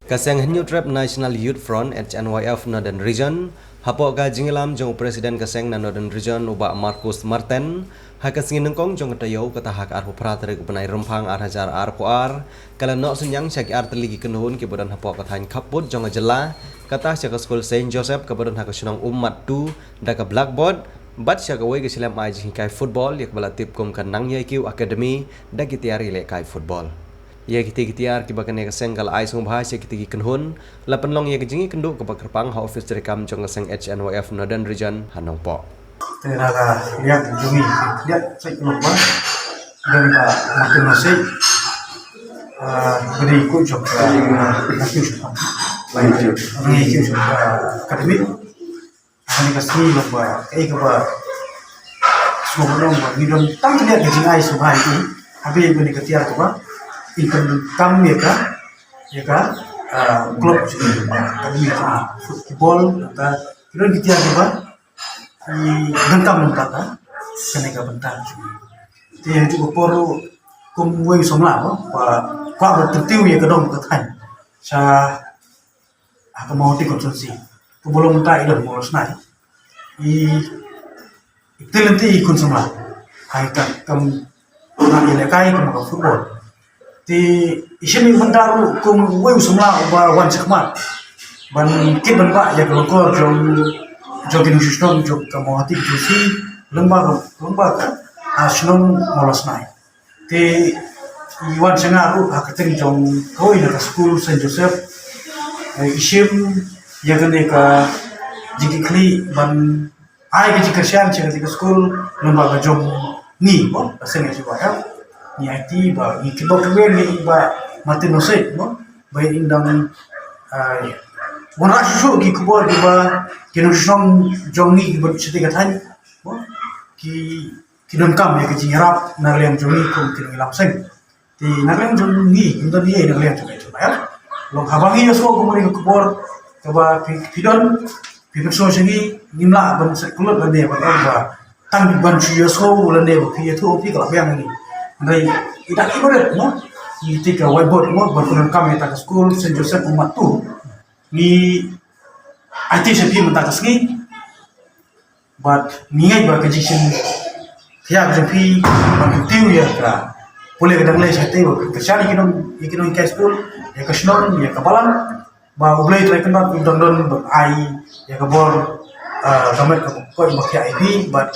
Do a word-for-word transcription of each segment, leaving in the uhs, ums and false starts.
Ka seng Hynñiewtrep National Youth Front, H N Y F, Northern Region, hapoh ka jingïalam jong u President ka seng na Northern Region, u Bah Marcus Marten, ha ka sngi nyngkong jong ka taïew, kata ha ka arphew phra tarik u bnai Rymphang ar hajar arphew ar, ka la noh synñiang sha ki artylli ki kynhun kiba don hapoh ka thaiñ khappud jong ka jylla, kata sha ka skul Saint Joseph kaba don ha ka shnong Ummat two da ka blackboard, bad sha kawei ka shlem ai jinghikai football ïa kaba la tip kum ka Nang Ïaikiew Academy da ki tiar ïalehkai football. Ïa kitei ki tiar kiba kane ka seng ka la ai sngewbha sha kitei ki kynhun, la pynlong ïa ka jingïakynduh kaba kyrpang ha ophis treikam jong ka seng H N Y F Northern Region ha Nongpoh. Te na ka liang jong ngi, liang sait nongpoh. Dan ka Martin Masih. Ah, beri ku jong ka, ah, Academy. Kane ka sngi long ba, kaei kaba sngewbha long ba ngi don tang kane ka jingai sngewbha ïa ki. Haba ïa kane ka tiar kaba i pyndonkam ïa ka, ïa ka, ah, club jong ngi, academy jong ngi, football, kata ki don ki tiar kaba i donkam mynta ka, kane ka bynta jong ngi. Te ha kajuh ka por ruh kum uwei u samla ba, ba kwah ban kyntiew ïa ka dong ka thaiñ sha ha ka Mawhati constituency. Kumba long mynta i don Mawlasnai. I, i kti lynti i khun samla ha ka kam, na ïalehkai kum ka football. Te i shim i bynta ruh kum uwei u samla uba wan shakhmat ban kit ban bah ïa ka longkor jong, jong ki nongshong shnong jong ka Mawhati constituency, lyngba ka, lyngba ka, ah, shnong Mawlasnai. Te i wan sha nga ruh ha ka kyrteng jong kawei na ka skul Saint Joseph. Eh, i shim ïa kane ka jingkitkhlieh ban ai ka jingkyrshan sha kane ka skul, namar ba jong ngi, mo, ka seng H Y F. Ngi aiti ba ngi kyrpad ruh ïa i Bah Martin Masih, mo, ba in dang, eh, wanrah shuh shuh ki khubor kiba ki nongshong shnong jong ngi kiba shatei ka thaiñ, mo, ki ki donkam ïa ka jingïarap na ka liang jong ngi kum ki nongïalam seng. Te na ka liang jong ngi, ngim don ei ei na ka liang jong ngi, jong ngi, eh. Long haba ngi ïohsngew kumne ka khubor kaba phi, phi don, phi pynsngew sha ngi, ngim lah ban shet kyllut lane ban ong ba tang ban shu ïohsngew lane ba phi ïathuh phi ka la biang ngi. Hynrei i dak i barit, mo, i tik ka whiteboard, mo, ban pyndonkam ïa ka skul Saint Joseph Ummat two. Ngi aiti sha phi mynta ka sngi. Bad ngi ngeit ba ka jingshim khia ka jong phi ban kyntiew ïa ka pule ka dang leh shatei ba ka shah ïa ki nong, ïa ki nonghikai skul, ïa ka shnong, ïa ka balang, ba U Blei Trai Kynrad u dang don ban ai ïa ka bor, ah, ka met ka koit ba khia ïa phi, bad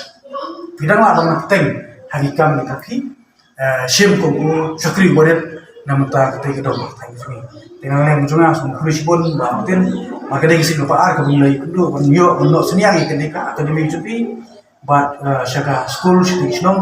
phi dang lah ban teng ha ki kam ïa ka phi. Eh, shim kum u shakri barit na mynta katei ka dong ka thaiñ jong ngi. Te na ka liang jong nga sngewbha khublei shibun Bah Martin. Ba ka dei ka sien kaba ar kaba ngi la ïakynduh ban ïoh ban noh synñiang ïa kane ka academy jong phi. Bad, eh, sha ka skul sha ka shnong